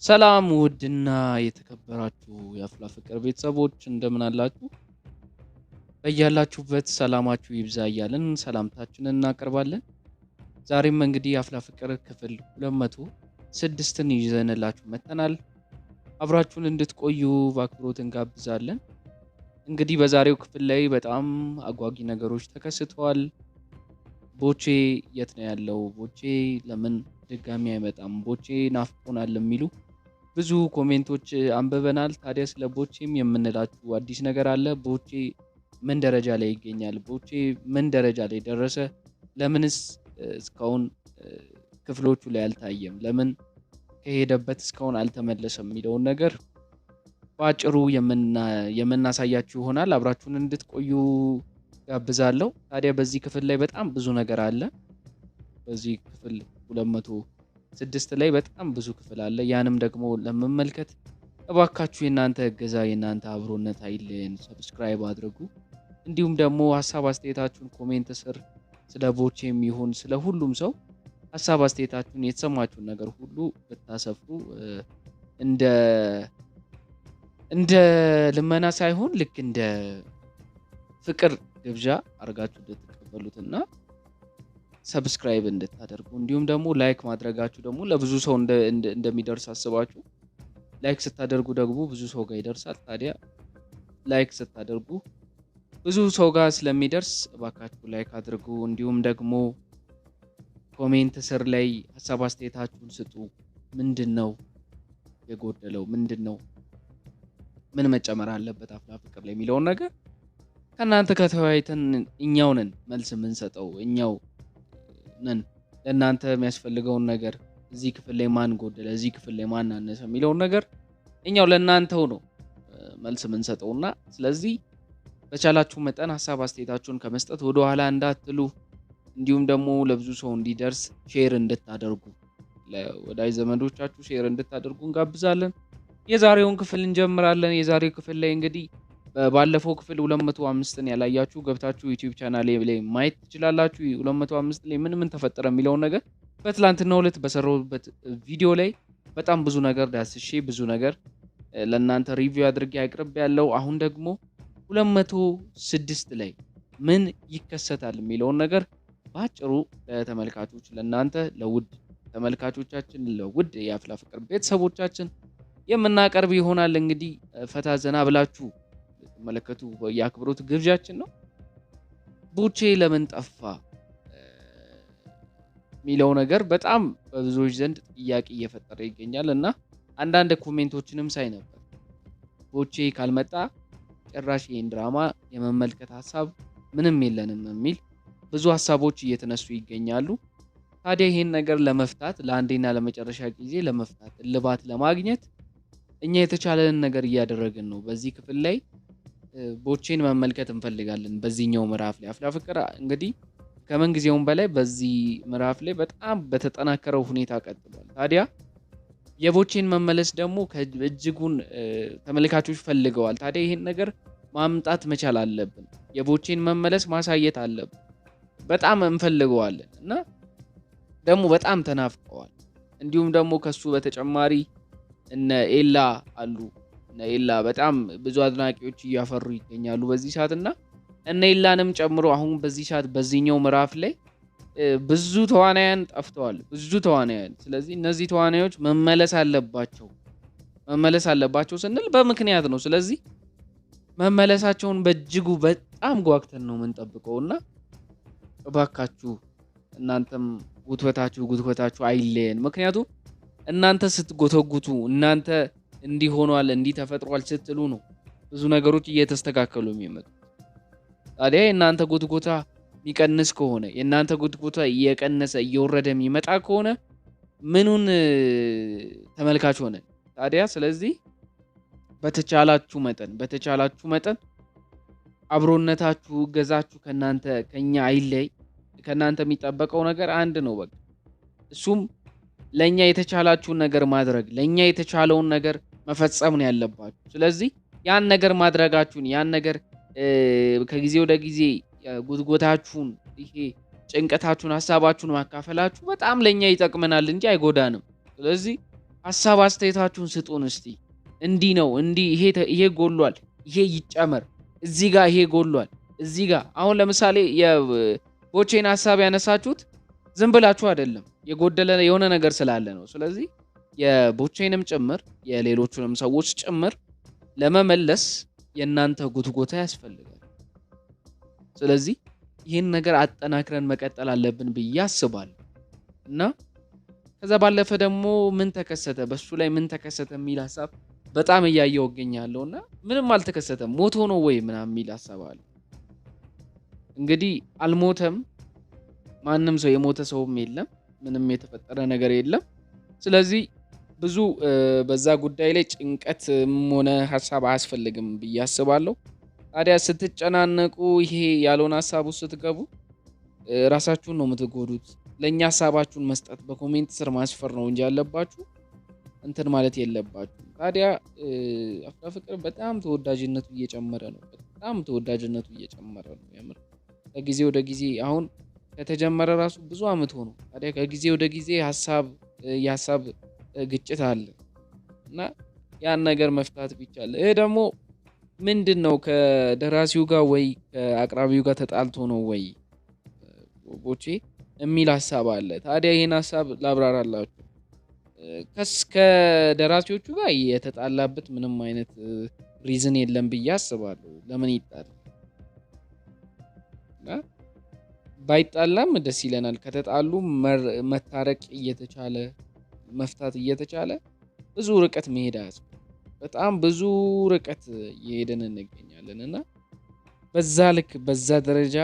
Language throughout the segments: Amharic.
ሰላም ውድና የተከበራችሁ የአፍላ ፍቅር ቤተሰቦች፣ እንደምን አላችሁ? በያላችሁበት ሰላማችሁ ይብዛ እያልን ሰላምታችንን እናቀርባለን። ዛሬም እንግዲህ የአፍላ ፍቅር ክፍል 206ን ይዘንላችሁ መጥተናል። አብራችሁን እንድትቆዩ በአክብሮት እንጋብዛለን። እንግዲህ በዛሬው ክፍል ላይ በጣም አጓጊ ነገሮች ተከስተዋል። ቦቼ የት ነው ያለው? ቦቼ ለምን ድጋሚ አይመጣም? ቦቼ ናፍቆናል የሚሉ ብዙ comment ኦች አንብበናል። ታዲያ ስለ ቦቼም የምንላችሁ አዲስ ነገር አለ። ቦቼ ምን ደረጃ ላይ ይገኛል? ቦቼ ምን ደረጃ ላይ ደረሰ? ለምንስ እስካሁን ክፍሎቹ ላይ አልታየም? ለምን ከሄደበት እስካሁን አልተመለሰም? የሚለውን ነገር በአጭሩ የምናሳያችሁ ይሆናል። አብራችሁን እንድትቆዩ ጋብዛለሁ። ታዲያ በዚህ ክፍል ላይ በጣም ብዙ ነገር አለ። በዚህ ክፍል 206 ላይ በጣም ብዙ ክፍል አለ። ያንም ደግሞ ለመመልከት እባካችሁ የእናንተ እገዛ የእናንተ አብሮነት አይለየን። Subscribe አድርጉ። እንዲሁም ደግሞ ሀሳብ አስተያየታችሁን comment ስር ስለ ቦቼም ይሁን ስለ ሁሉም ሰው ሀሳብ አስተያየታችሁን የተሰማችሁን ነገር ሁሉ ብታሰፍሩ እንደ ልመና ሳይሆን ልክ እንደ ፍቅር ግብዣ አድርጋችሁ እንድትቀበሉትና subscribe እንድታደርጉ፣ እንዲሁም ደግሞ like ማድረጋችሁ ደግሞ ለብዙ ሰው እንደሚደርስ አስባችሁ like ስታደርጉ ደግሞ ብዙ ሰው ጋር ይደርሳል። ታዲያ like ስታደርጉ ብዙ ሰው ጋር ስለሚደርስ እባካችሁ like አድርጉ። እንዲሁም ደግሞ comment ስር ላይ ሀሳብ አስተያየታችሁን ስጡ። ምንድን ነው የጎደለው? ምንድን ነው ምን መጨመር አለበት አፍላ ፍቅር ላይ የሚለውን ነገር ከእናንተ ከተወያይተን እኛው ነን መልስ የምንሰጠው፣ እኛው ነን ለእናንተ የሚያስፈልገውን ነገር፣ እዚህ ክፍል ላይ ማን ጎደለ፣ እዚህ ክፍል ላይ ማን አነሰ የሚለውን ነገር እኛው ለእናንተው ነው መልስ የምንሰጠውና ስለዚህ በቻላችሁ መጠን ሀሳብ አስተያየታችሁን ከመስጠት ወደኋላ እንዳትሉ፣ እንዲሁም ደግሞ ለብዙ ሰው እንዲደርስ share እንድታደርጉ፣ ለወዳጅ ዘመዶቻችሁ share እንድታደርጉ እንጋብዛለን። የዛሬውን ክፍል እንጀምራለን። የዛሬው ክፍል ላይ እንግዲህ ባለፈው ክፍል 205ን ያላያችሁ ገብታችሁ YouTube channel ላይ ማየት ትችላላችሁ። 205 ላይ ምን ምን ተፈጠረ የሚለውን ነገር በትላንትናው ዕለት በሰራሁበት ቪዲዮ ላይ በጣም ብዙ ነገር ዳስሼ ብዙ ነገር ለእናንተ review አድርጌ አቅርብ ያለው። አሁን ደግሞ 206 ላይ ምን ይከሰታል የሚለውን ነገር በአጭሩ ለተመልካቾች፣ ለእናንተ ለውድ ተመልካቾቻችን፣ ለውድ የአፍላ ፍቅር ቤተሰቦቻችን የምናቀርብ ይሆናል። እንግዲህ ፈታ ዘና ብላችሁ መለከቱ የአክብሮት ግብዣችን ነው። ቦቼ ለምን ጠፋ የሚለው ነገር በጣም በብዙዎች ዘንድ ጥያቄ እየፈጠረ ይገኛል እና አንዳንድ comment ኦችንም ሳይ ነበር። ቦቼ ካልመጣ ጭራሽ ይህን ድራማ የመመልከት ሀሳብ ምንም የለንም የሚል ብዙ ሀሳቦች እየተነሱ ይገኛሉ። ታዲያ ይህን ነገር ለመፍታት፣ ለአንዴና ለመጨረሻ ጊዜ ለመፍታት፣ እልባት ለማግኘት እኛ የተቻለንን ነገር እያደረግን ነው። በዚህ ክፍል ላይ ቦቼን መመልከት እንፈልጋለን። በዚህኛው ምዕራፍ ላይ አፍላ ፍቅር እንግዲህ ከምን ጊዜውም በላይ በዚህ ምዕራፍ ላይ በጣም በተጠናከረው ሁኔታ ቀጥሏል። ታዲያ የቦቼን መመለስ ደግሞ እጅጉን ተመልካቾች ፈልገዋል። ታዲያ ይህን ነገር ማምጣት መቻል አለብን። የቦቼን መመለስ ማሳየት አለብን። በጣም እንፈልገዋለን እና ደግሞ በጣም ተናፍቀዋል። እንዲሁም ደግሞ ከሱ በተጨማሪ እነ ኤላ አሉ። እነ ኤላ በጣም ብዙ አድናቂዎች እያፈሩ ይገኛሉ በዚህ ሰዓት እና እነ ኤላንም ጨምሮ አሁን በዚህ ሰዓት በዚህኛው ምዕራፍ ላይ ብዙ ተዋናያን ጠፍተዋል። ብዙ ተዋናያን። ስለዚህ እነዚህ ተዋናዮች መመለስ አለባቸው። መመለስ አለባቸው ስንል በምክንያት ነው። ስለዚህ መመለሳቸውን በእጅጉ በጣም ጓግተን ነው የምንጠብቀው እና እባካችሁ እናንተም ጉትበታችሁ ጉትበታችሁ አይለየን። ምክንያቱም እናንተ ስትጎተጉቱ፣ እናንተ እንዲህ ሆኗል እንዲህ ተፈጥሯል ስትሉ ነው ብዙ ነገሮች እየተስተካከሉ የሚመጡት። ታዲያ የእናንተ ጉትጎታ የሚቀንስ ከሆነ፣ የእናንተ ጉትጎታ እየቀነሰ እየወረደ የሚመጣ ከሆነ ምኑን ተመልካች ሆነ ታዲያ? ስለዚህ በተቻላችሁ መጠን አብሮነታችሁ፣ እገዛችሁ ከእናንተ ከኛ አይለይ። ከእናንተ የሚጠበቀው ነገር አንድ ነው፣ በቃ እሱም ለእኛ የተቻላችሁን ነገር ማድረግ፣ ለእኛ የተቻለውን ነገር መፈጸም ነው ያለባችሁ። ስለዚህ ያን ነገር ማድረጋችሁን፣ ያን ነገር ከጊዜ ወደ ጊዜ ጉትጎታችሁን፣ ይሄ ጭንቀታችሁን፣ ሀሳባችሁን ማካፈላችሁ በጣም ለእኛ ይጠቅመናል እንጂ አይጎዳንም። ስለዚህ ሀሳብ አስተያየታችሁን ስጡን እስቲ። እንዲህ ነው እንዲህ፣ ይሄ ጎሏል፣ ይሄ ይጨመር፣ እዚህ ጋር ይሄ ጎሏል፣ እዚህ ጋር አሁን ለምሳሌ የቦቼን ሀሳብ ያነሳችሁት ዝም ብላችሁ አይደለም፣ የጎደለ የሆነ ነገር ስላለ ነው። ስለዚህ የቦቼንም ጭምር የሌሎቹንም ሰዎች ጭምር ለመመለስ የእናንተ ጉትጎታ ያስፈልጋል። ስለዚህ ይህን ነገር አጠናክረን መቀጠል አለብን ብዬ አስባለሁ። እና ከዛ ባለፈ ደግሞ ምን ተከሰተ፣ በሱ ላይ ምን ተከሰተ የሚል ሀሳብ በጣም እያየው እገኛለሁ። እና ምንም አልተከሰተም፣ ሞቶ ነው ወይ ምናምን የሚል ሀሳብ አለ። እንግዲህ አልሞተም፣ ማንም ሰው የሞተ ሰውም የለም፣ ምንም የተፈጠረ ነገር የለም። ስለዚህ ብዙ በዛ ጉዳይ ላይ ጭንቀትም ሆነ ሀሳብ አያስፈልግም ብዬ አስባለሁ። ታዲያ ስትጨናነቁ ይሄ ያልሆነ ሀሳብ ውስጥ ስትገቡ ራሳችሁን ነው የምትጎዱት። ለእኛ ሀሳባችሁን መስጠት በ comment ስር ማስፈር ነው እንጂ ያለባችሁ እንትን ማለት የለባችሁ። ታዲያ አፍላ ፍቅር በጣም ተወዳጅነቱ እየጨመረ ነው። በጣም ተወዳጅነቱ እየጨመረ ነው። የምር ከጊዜ ወደ ጊዜ አሁን ከተጀመረ ራሱ ብዙ አመት ሆኖ፣ ታዲያ ከጊዜ ወደ ጊዜ የሀሳብ ግጭት አለ እና ያን ነገር መፍታት ቢቻል። ይህ ደግሞ ምንድን ነው፣ ከደራሲው ጋር ወይ ከአቅራቢው ጋር ተጣልቶ ነው ወይ ቦቼ የሚል ሀሳብ አለ። ታዲያ ይህን ሀሳብ ላብራራላችሁ። ከደራሲዎቹ ጋር የተጣላበት ምንም አይነት reason የለም ብዬ አስባለሁ። ለምን ይጣላል? ባይጣላም ደስ ይለናል። ከተጣሉ መታረቅ እየተቻለ፣ መፍታት እየተቻለ ብዙ ርቀት መሄድ አያስፈልግም። በጣም ብዙ ርቀት እየሄድን እንገኛለን እና በዛ ልክ በዛ ደረጃ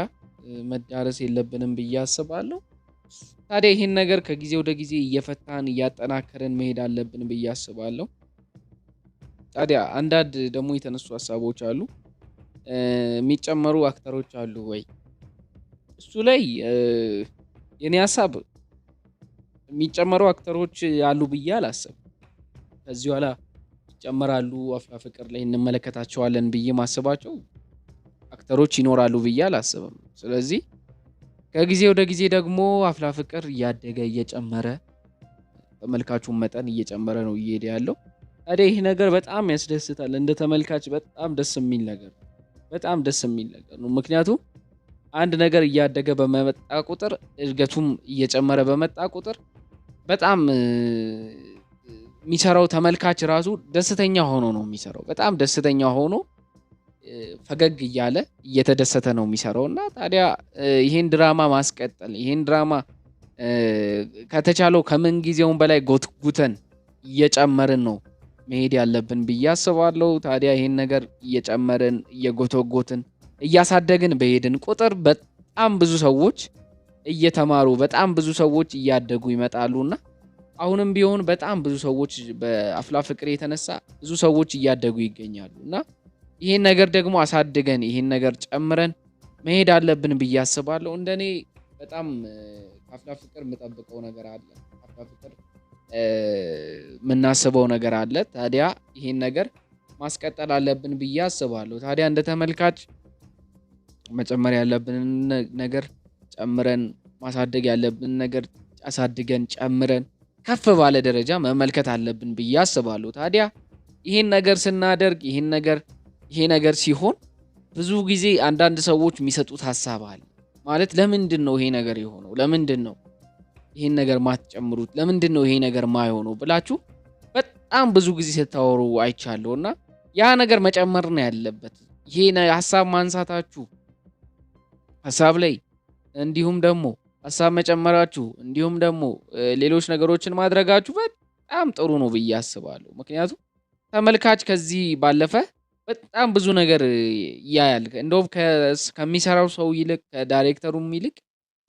መዳረስ የለብንም ብዬ አስባለሁ። ታዲያ ይህን ነገር ከጊዜ ወደ ጊዜ እየፈታን እያጠናከርን መሄድ አለብን ብዬ አስባለሁ። ታዲያ አንዳንድ ደግሞ የተነሱ ሀሳቦች አሉ። የሚጨመሩ actor ኦች አሉ ወይ? እሱ ላይ የኔ ሀሳብ የሚጨመሩ actor ኦች አሉ ብዬ አላስብም። ከዚህ በኋላ ይጨመራሉ አፍላ ፍቅር ላይ እንመለከታቸዋለን ብዬ ማስባቸው actor ኦች ይኖራሉ ብዬ አላስብም። ስለዚህ ከጊዜ ወደ ጊዜ ደግሞ አፍላ ፍቅር እያደገ እየጨመረ፣ ተመልካቹን መጠን እየጨመረ ነው እየሄደ ያለው። ታዲያ ይህ ነገር በጣም ያስደስታል። እንደ ተመልካች በጣም ደስ የሚል ነገር ነው። በጣም ደስ የሚል ነገር ነው። ምክንያቱም አንድ ነገር እያደገ በመጣ ቁጥር፣ እድገቱም እየጨመረ በመጣ ቁጥር በጣም የሚሰራው ተመልካች ራሱ ደስተኛ ሆኖ ነው የሚሰራው። በጣም ደስተኛ ሆኖ ፈገግ እያለ እየተደሰተ ነው የሚሰራው። እና ታዲያ ይሄን ድራማ ማስቀጠል፣ ይሄን ድራማ ከተቻለው ከምን ጊዜውም በላይ ጎትጉተን እየጨመርን ነው መሄድ ያለብን ብዬ አስባለሁ። ታዲያ ይሄን ነገር እየጨመርን፣ እየጎተጎትን፣ እያሳደግን በሄድን ቁጥር በጣም ብዙ ሰዎች እየተማሩ፣ በጣም ብዙ ሰዎች እያደጉ ይመጣሉና አሁንም ቢሆን በጣም ብዙ ሰዎች በአፍላ ፍቅር የተነሳ ብዙ ሰዎች እያደጉ ይገኛሉ እና ይሄን ነገር ደግሞ አሳድገን ይሄን ነገር ጨምረን መሄድ አለብን ብዬ አስባለሁ። እንደኔ በጣም ከአፍላ ፍቅር የምጠብቀው ነገር አለ። አፍላ ፍቅር የምናስበው ነገር አለ። ታዲያ ይሄን ነገር ማስቀጠል አለብን ብዬ አስባለሁ። ታዲያ እንደ ተመልካች መጨመር ያለብንን ነገር ጨምረን፣ ማሳደግ ያለብን ነገር አሳድገን ጨምረን ከፍ ባለ ደረጃ መመልከት አለብን ብዬ አስባለሁ። ታዲያ ይሄን ነገር ስናደርግ፣ ይሄን ነገር ይሄ ነገር ሲሆን ብዙ ጊዜ አንዳንድ ሰዎች የሚሰጡት ሀሳብ አለ። ማለት ለምንድን ነው ይሄ ነገር የሆነው? ለምንድን ነው ይሄን ነገር ማትጨምሩት? ለምንድን ነው ይሄ ነገር ማይሆነው ብላችሁ በጣም ብዙ ጊዜ ስታወሩ አይቻለሁ። እና ያ ነገር መጨመር ነው ያለበት። ይሄ ሀሳብ ማንሳታችሁ ሀሳብ ላይ፣ እንዲሁም ደግሞ ሀሳብ መጨመራችሁ፣ እንዲሁም ደግሞ ሌሎች ነገሮችን ማድረጋችሁ በጣም ጥሩ ነው ብዬ አስባለሁ። ምክንያቱም ተመልካች ከዚህ ባለፈ በጣም ብዙ ነገር ያያል። እንደውም ከሚሰራው ሰው ይልቅ፣ ከዳይሬክተሩም ይልቅ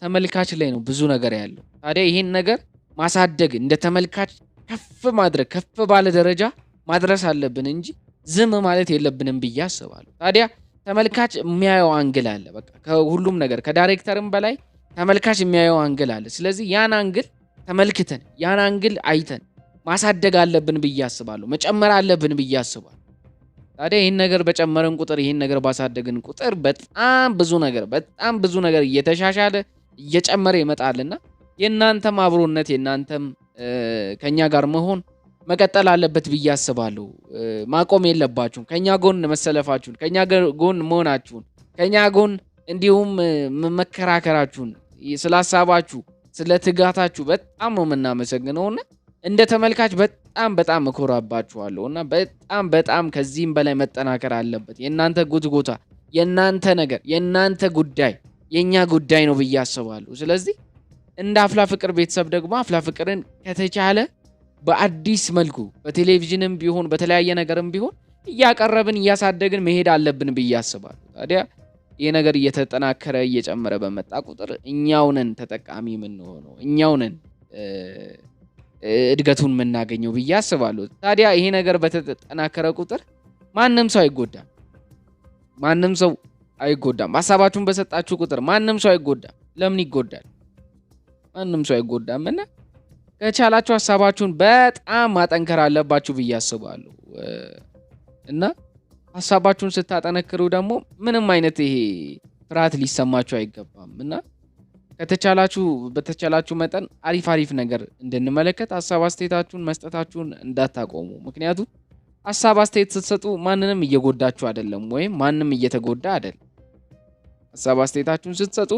ተመልካች ላይ ነው ብዙ ነገር ያለው። ታዲያ ይሄን ነገር ማሳደግ፣ እንደ ተመልካች ከፍ ማድረግ፣ ከፍ ባለ ደረጃ ማድረስ አለብን እንጂ ዝም ማለት የለብንም ብዬ አስባለሁ። ታዲያ ተመልካች የሚያየው angle አለ። በቃ ከሁሉም ነገር ከዳይሬክተርም በላይ ተመልካች የሚያየው angle አለ። ስለዚህ ያን angle ተመልክተን፣ ያን angle አይተን ማሳደግ አለብን ብዬ አስባለሁ። መጨመር አለብን ብዬ አስባለሁ። ታዲያ ይህን ነገር በጨመረን ቁጥር፣ ይህን ነገር ባሳደግን ቁጥር በጣም ብዙ ነገር እየተሻሻለ እየጨመረ ይመጣልና የእናንተም አብሮነት፣ የእናንተም ከኛ ጋር መሆን መቀጠል አለበት ብዬ አስባለሁ። ማቆም የለባችሁም። ከኛ ጎን መሰለፋችሁን፣ ከኛ ጎን መሆናችሁን፣ ከኛ ጎን እንዲሁም መከራከራችሁን፣ ስለ ሀሳባችሁ፣ ስለ ትጋታችሁ በጣም ነው የምናመሰግነውና እንደ ተመልካች በጣም በጣም እኮራባችኋለሁ እና በጣም በጣም ከዚህም በላይ መጠናከር አለበት። የእናንተ ጉትጎታ፣ የእናንተ ነገር፣ የእናንተ ጉዳይ የእኛ ጉዳይ ነው ብዬ አስባለሁ። ስለዚህ እንደ አፍላ ፍቅር ቤተሰብ ደግሞ አፍላ ፍቅርን ከተቻለ በአዲስ መልኩ በቴሌቪዥንም ቢሆን በተለያየ ነገርም ቢሆን እያቀረብን እያሳደግን መሄድ አለብን ብዬ አስባለሁ። ታዲያ ይህ ነገር እየተጠናከረ እየጨመረ በመጣ ቁጥር እኛው ነን ተጠቃሚ የምንሆነው፣ እኛው ነን እድገቱን የምናገኘው ብዬ አስባለሁ። ታዲያ ይሄ ነገር በተጠናከረ ቁጥር ማንም ሰው አይጎዳም። ማንም ሰው አይጎዳም። ሀሳባችሁን በሰጣችሁ ቁጥር ማንም ሰው አይጎዳም። ለምን ይጎዳል? ማንም ሰው አይጎዳም። እና ከቻላችሁ ሀሳባችሁን በጣም ማጠንከር አለባችሁ ብዬ አስባለሁ። እና ሀሳባችሁን ስታጠነክሩ ደግሞ ምንም አይነት ይሄ ፍርሃት ሊሰማችሁ አይገባም። እና ከተቻላችሁ በተቻላችሁ መጠን አሪፍ አሪፍ ነገር እንድንመለከት ሀሳብ አስተያየታችሁን መስጠታችሁን እንዳታቆሙ። ምክንያቱም ሀሳብ አስተያየት ስትሰጡ ማንንም እየጎዳችሁ አይደለም፣ ወይም ማንም እየተጎዳ አይደለም። ሀሳብ አስተያየታችሁን ስትሰጡ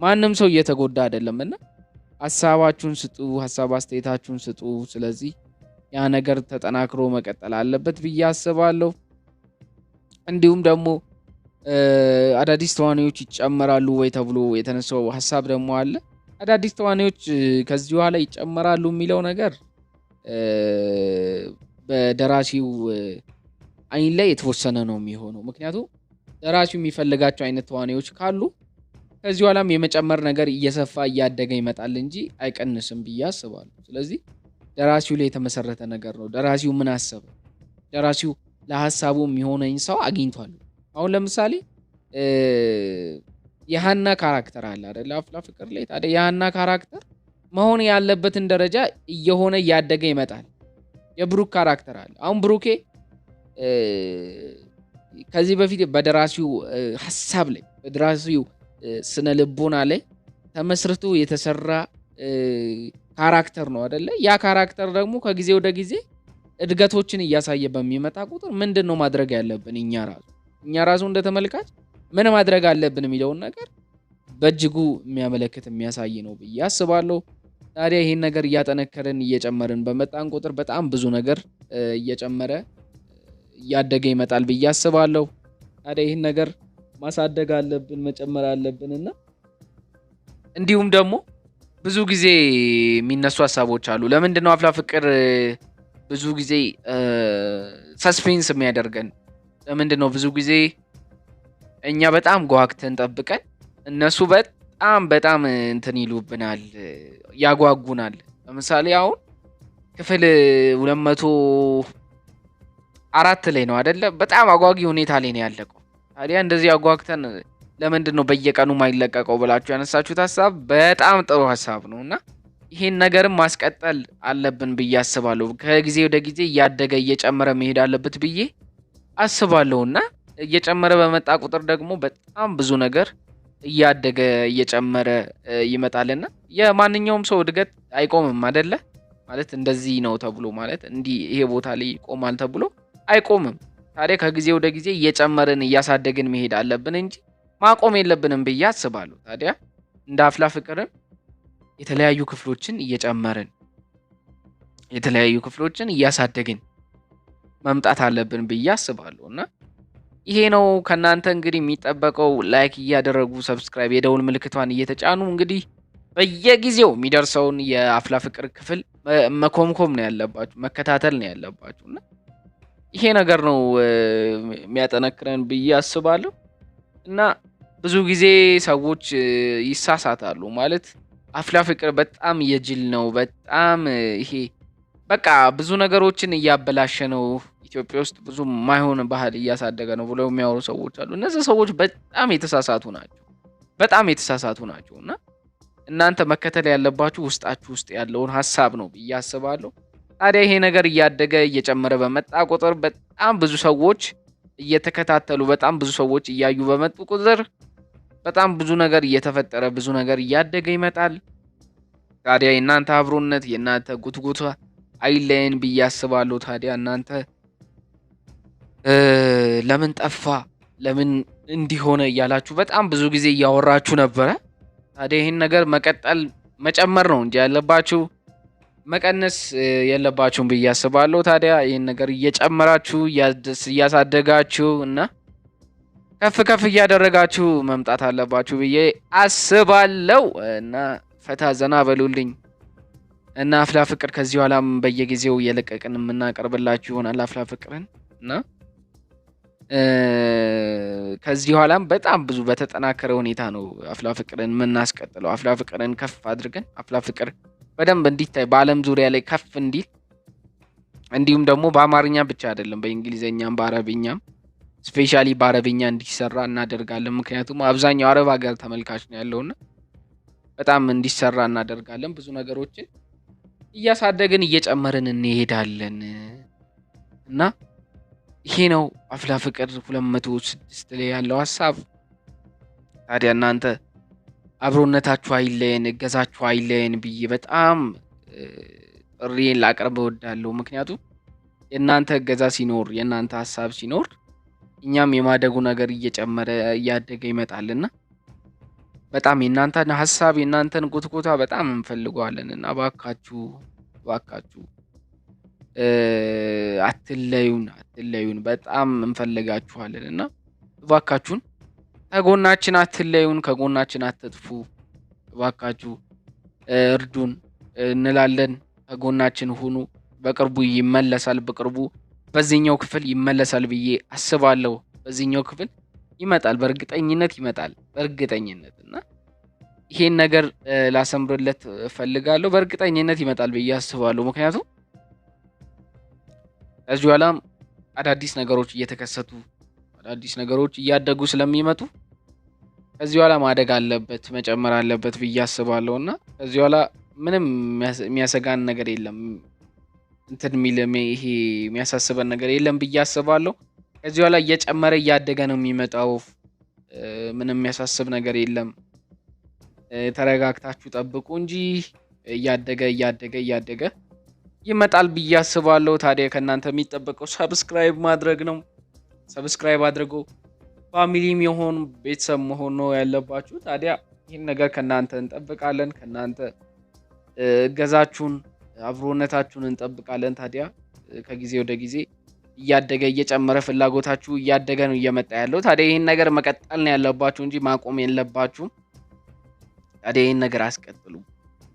ማንም ሰው እየተጎዳ አይደለም እና ሀሳባችሁን ስጡ፣ ሀሳብ አስተያየታችሁን ስጡ። ስለዚህ ያ ነገር ተጠናክሮ መቀጠል አለበት ብዬ አስባለሁ። እንዲሁም ደግሞ አዳዲስ ተዋናዮች ይጨመራሉ ወይ ተብሎ የተነሳው ሀሳብ ደግሞ አለ። አዳዲስ ተዋናዮች ከዚህ በኋላ ይጨመራሉ የሚለው ነገር በደራሲው አይን ላይ የተወሰነ ነው የሚሆነው። ምክንያቱም ደራሲው የሚፈልጋቸው አይነት ተዋናዮች ካሉ ከዚህ በኋላም የመጨመር ነገር እየሰፋ እያደገ ይመጣል እንጂ አይቀንስም ብዬ አስባለሁ። ስለዚህ ደራሲው ላይ የተመሰረተ ነገር ነው። ደራሲው ምን አሰበ? ደራሲው ለሀሳቡ የሚሆነኝ ሰው አግኝቷል። አሁን ለምሳሌ የሀና character አለ አይደል? አፍላ ፍቅር ላይ ታዲያ የሀና character መሆን ያለበትን ደረጃ እየሆነ እያደገ ይመጣል። የብሩክ character አለ። አሁን ብሩኬ ከዚህ በፊት በደራሲው ሀሳብ ላይ በደራሲው ስነ ልቦና ላይ ተመስርቶ የተሰራ character ነው አይደለ? ያ character ደግሞ ከጊዜ ወደ ጊዜ እድገቶችን እያሳየ በሚመጣ ቁጥር ምንድን ነው ማድረግ ያለብን እኛ ራሱ እንደ ተመልካች ምን ማድረግ አለብን የሚለውን ነገር በእጅጉ የሚያመለክት የሚያሳይ ነው ብዬ አስባለሁ። ታዲያ ይህን ነገር እያጠነከርን እየጨመርን በመጣን ቁጥር በጣም ብዙ ነገር እየጨመረ እያደገ ይመጣል ብዬ አስባለሁ። ታዲያ ይህን ነገር ማሳደግ አለብን፣ መጨመር አለብን እና እንዲሁም ደግሞ ብዙ ጊዜ የሚነሱ ሀሳቦች አሉ። ለምንድን ነው አፍላ ፍቅር ብዙ ጊዜ suspense የሚያደርገን? ለምንድን ነው ብዙ ጊዜ እኛ በጣም ጓግተን ጠብቀን እነሱ በጣም በጣም እንትን ይሉብናል፣ ያጓጉናል። ለምሳሌ አሁን ክፍል 204 ላይ ነው አደለ? በጣም አጓጊ ሁኔታ ላይ ነው ያለቀው። ታዲያ እንደዚህ አጓግተን ለምንድን ነው በየቀኑ ማይለቀቀው ብላችሁ ያነሳችሁት ሀሳብ በጣም ጥሩ ሀሳብ ነው እና ይሄን ነገርም ማስቀጠል አለብን ብዬ አስባለሁ። ከጊዜ ወደ ጊዜ እያደገ እየጨመረ መሄድ አለበት ብዬ አስባለሁ እና እየጨመረ በመጣ ቁጥር ደግሞ በጣም ብዙ ነገር እያደገ እየጨመረ ይመጣልና የማንኛውም ሰው እድገት አይቆምም አደለ? ማለት እንደዚህ ነው ተብሎ ማለት እንዲህ ይሄ ቦታ ላይ ይቆማል ተብሎ አይቆምም። ታዲያ ከጊዜ ወደ ጊዜ እየጨመርን እያሳደግን መሄድ አለብን እንጂ ማቆም የለብንም ብዬ አስባለሁ። ታዲያ እንደ አፍላ ፍቅርም የተለያዩ ክፍሎችን እየጨመርን የተለያዩ ክፍሎችን እያሳደግን መምጣት አለብን ብዬ አስባለሁ። እና ይሄ ነው ከእናንተ እንግዲህ የሚጠበቀው፣ like እያደረጉ subscribe፣ የደውል ምልክቷን እየተጫኑ እንግዲህ በየጊዜው የሚደርሰውን የአፍላ ፍቅር ክፍል መኮምኮም ነው ያለባችሁ፣ መከታተል ነው ያለባችሁ። እና ይሄ ነገር ነው የሚያጠነክረን ብዬ አስባለሁ። እና ብዙ ጊዜ ሰዎች ይሳሳታሉ። ማለት አፍላ ፍቅር በጣም የጅል ነው፣ በጣም ይሄ በቃ ብዙ ነገሮችን እያበላሸ ነው፣ ኢትዮጵያ ውስጥ ብዙ ማይሆን ባህል እያሳደገ ነው ብለው የሚያወሩ ሰዎች አሉ። እነዚህ ሰዎች በጣም የተሳሳቱ ናቸው፣ በጣም የተሳሳቱ ናቸው። እና እናንተ መከተል ያለባችሁ ውስጣችሁ ውስጥ ያለውን ሀሳብ ነው ብዬ አስባለሁ። ታዲያ ይሄ ነገር እያደገ እየጨመረ በመጣ ቁጥር በጣም ብዙ ሰዎች እየተከታተሉ በጣም ብዙ ሰዎች እያዩ በመጡ ቁጥር በጣም ብዙ ነገር እየተፈጠረ ብዙ ነገር እያደገ ይመጣል። ታዲያ የእናንተ አብሮነት፣ የእናንተ ጉትጉታ፣ አይለየን ብዬ አስባለሁ። ታዲያ እናንተ ለምን ጠፋ ለምን እንዲሆነ እያላችሁ በጣም ብዙ ጊዜ እያወራችሁ ነበረ። ታዲያ ይህን ነገር መቀጠል መጨመር ነው እንጂ ያለባችሁ መቀነስ የለባችሁም ብዬ አስባለሁ። ታዲያ ይህን ነገር እየጨመራችሁ እያሳደጋችሁ እና ከፍ ከፍ እያደረጋችሁ መምጣት አለባችሁ ብዬ አስባለሁ። እና ፈታ ዘና በሉልኝ እና አፍላ ፍቅር ከዚህ ኋላም በየጊዜው እየለቀቅን የምናቀርብላችሁ ይሆናል አፍላ ፍቅርን። እና ከዚህ ኋላም በጣም ብዙ በተጠናከረ ሁኔታ ነው አፍላ ፍቅርን የምናስቀጥለው። አፍላ ፍቅርን ከፍ አድርገን አፍላ ፍቅር በደንብ እንዲታይ በዓለም ዙሪያ ላይ ከፍ እንዲል፣ እንዲሁም ደግሞ በአማርኛ ብቻ አይደለም በእንግሊዝኛም በአረብኛም specially በአረብኛ እንዲሰራ እናደርጋለን። ምክንያቱም አብዛኛው አረብ ሀገር ተመልካች ነው ያለውና በጣም እንዲሰራ እናደርጋለን። ብዙ ነገሮችን እያሳደግን እየጨመርን እንሄዳለን። እና ይሄ ነው አፍላ ፍቅር 206 ላይ ያለው ሀሳብ። ታዲያ እናንተ አብሮነታችሁ አይለየን፣ እገዛችሁ አይለየን ብዬ በጣም ጥሪዬን ላቀርብ እወዳለሁ። ምክንያቱም የእናንተ እገዛ ሲኖር፣ የእናንተ ሀሳብ ሲኖር እኛም የማደጉ ነገር እየጨመረ እያደገ ይመጣልና በጣም የእናንተን ሀሳብ የእናንተን ጉትጎታ በጣም እንፈልገዋለን። እና እባካችሁ እባካችሁ አትለዩን አትለዩን፣ በጣም እንፈልጋችኋለን። እና እባካችሁን ከጎናችን አትለዩን፣ ከጎናችን አትጥፉ፣ እባካችሁ እርዱን እንላለን። ከጎናችን ሁኑ። በቅርቡ ይመለሳል። በቅርቡ በዚህኛው ክፍል ይመለሳል ብዬ አስባለሁ። በዚህኛው ክፍል ይመጣል፣ በእርግጠኝነት ይመጣል፣ በእርግጠኝነት። እና ይሄን ነገር ላሰምርለት እፈልጋለሁ። በእርግጠኝነት ይመጣል ብዬ አስባለሁ። ምክንያቱም ከዚህ በኋላም አዳዲስ ነገሮች እየተከሰቱ አዳዲስ ነገሮች እያደጉ ስለሚመጡ ከዚህ በኋላ ማደግ አለበት መጨመር አለበት ብዬ አስባለሁ። እና ከዚህ በኋላ ምንም የሚያሰጋን ነገር የለም፣ እንትን የሚል ይሄ የሚያሳስበን ነገር የለም ብዬ አስባለሁ። ከዚህ በኋላ እየጨመረ እያደገ ነው የሚመጣው። ምንም የሚያሳስብ ነገር የለም። ተረጋግታችሁ ጠብቁ እንጂ እያደገ እያደገ እያደገ ይመጣል ብዬ አስባለሁ። ታዲያ ከእናንተ የሚጠበቀው subscribe ማድረግ ነው። Subscribe አድርጎ family ም የሆኑ ቤተሰብ መሆን ነው ያለባችሁ። ታዲያ ይህን ነገር ከእናንተ እንጠብቃለን። ከእናንተ እገዛችሁን አብሮነታችሁን እንጠብቃለን። ታዲያ ከጊዜ ወደ ጊዜ እያደገ እየጨመረ ፍላጎታችሁ እያደገ ነው እየመጣ ያለው። ታዲያ ይህን ነገር መቀጠል ነው ያለባችሁ እንጂ ማቆም የለባችሁም። ታዲያ ይህን ነገር አስቀጥሉ፣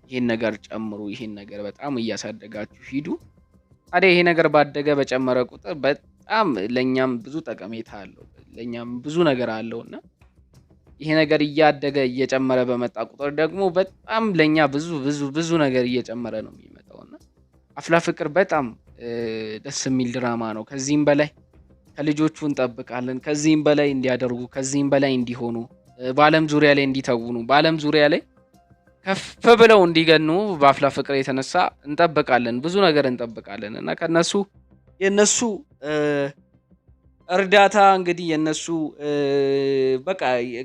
ይህን ነገር ጨምሩ፣ ይህን ነገር በጣም እያሳደጋችሁ ሂዱ። ታዲያ ይሄ ነገር ባደገ በጨመረ ቁጥር በጣም ለእኛም ብዙ ጠቀሜታ አለው፣ ለእኛም ብዙ ነገር አለው። እና ይሄ ነገር እያደገ እየጨመረ በመጣ ቁጥር ደግሞ በጣም ለእኛ ብዙ ብዙ ብዙ ነገር እየጨመረ ነው የሚመጣው። እና አፍላ ፍቅር በጣም ደስ የሚል ድራማ ነው። ከዚህም በላይ ከልጆቹ እንጠብቃለን። ከዚህም በላይ እንዲያደርጉ፣ ከዚህም በላይ እንዲሆኑ፣ በዓለም ዙሪያ ላይ እንዲተውኑ፣ በዓለም ዙሪያ ላይ ከፍ ብለው እንዲገኑ በአፍላ ፍቅር የተነሳ እንጠብቃለን። ብዙ ነገር እንጠብቃለን። እና ከነሱ የነሱ እርዳታ እንግዲህ የነሱ በቃ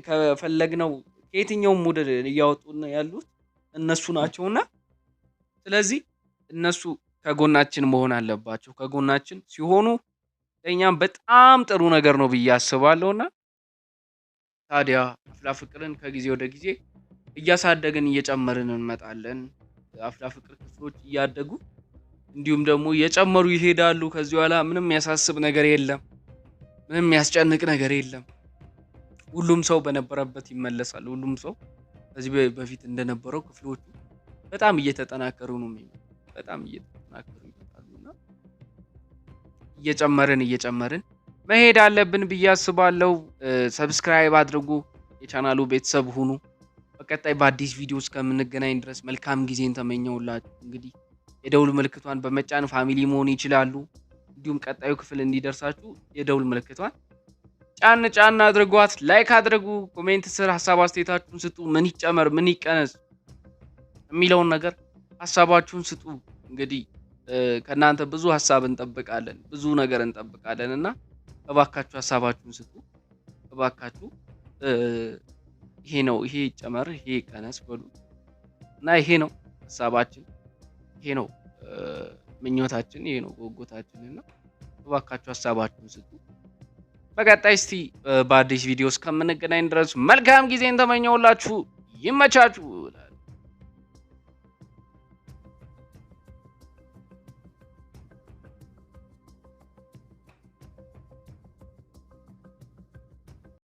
ከፈለግነው ከየትኛውም mood እያወጡን ያሉት እነሱ ናቸውና ስለዚህ እነሱ ከጎናችን መሆን አለባቸው። ከጎናችን ሲሆኑ ለእኛም በጣም ጥሩ ነገር ነው ብዬ አስባለሁና ታዲያ አፍላ ፍቅርን ከጊዜ ወደ ጊዜ እያሳደግን እየጨመርን እንመጣለን። አፍላ ፍቅር ክፍሎች እያደጉ እንዲሁም ደግሞ እየጨመሩ ይሄዳሉ። ከዚህ በኋላ ምንም የሚያሳስብ ነገር የለም። ምንም የሚያስጨንቅ ነገር የለም። ሁሉም ሰው በነበረበት ይመለሳል። ሁሉም ሰው ከዚህ በፊት እንደነበረው ክፍሎቹ በጣም እየተጠናከሩ ነው የሚመጡት። በጣም እየተጠናከሩ ይመጣሉ እና እየጨመርን እየጨመርን መሄድ አለብን ብዬ አስባለሁ። Subscribe አድርጉ፣ የቻናሉ ቤተሰብ ሁኑ። በቀጣይ በአዲስ ቪዲዮ እስከምንገናኝ ድረስ መልካም ጊዜን ተመኘሁላችሁ። እንግዲህ የደውል ምልክቷን በመጫን family መሆን ይችላሉ። እንዲሁም ቀጣዩ ክፍል እንዲደርሳችሁ የደውል ምልክቷን ጫን ጫን አድርጓት፣ like አድርጉ፣ comment ስር ሀሳብ አስተያየታችሁን ስጡ። ምን ይጨመር ምን ይቀነስ የሚለውን ነገር ሀሳባችሁን ስጡ። እንግዲህ ከእናንተ ብዙ ሀሳብ እንጠብቃለን፣ ብዙ ነገር እንጠብቃለን። እና እባካችሁ ሀሳባችሁን ስጡ። እባካችሁ ይሄ ነው ይሄ ይጨመር ይሄ ይቀነስ በሉ። እና ይሄ ነው ሀሳባችን፣ ይሄ ነው። ምኞታችን ይሄ ነው፣ ጉጉታችን እና እባካችሁ ሀሳባችሁን ስጡ። በቀጣይ እስቲ በአዲስ ቪዲዮ እስከምንገናኝ ድረስ መልካም ጊዜን ተመኘውላችሁ። ይመቻችሁ።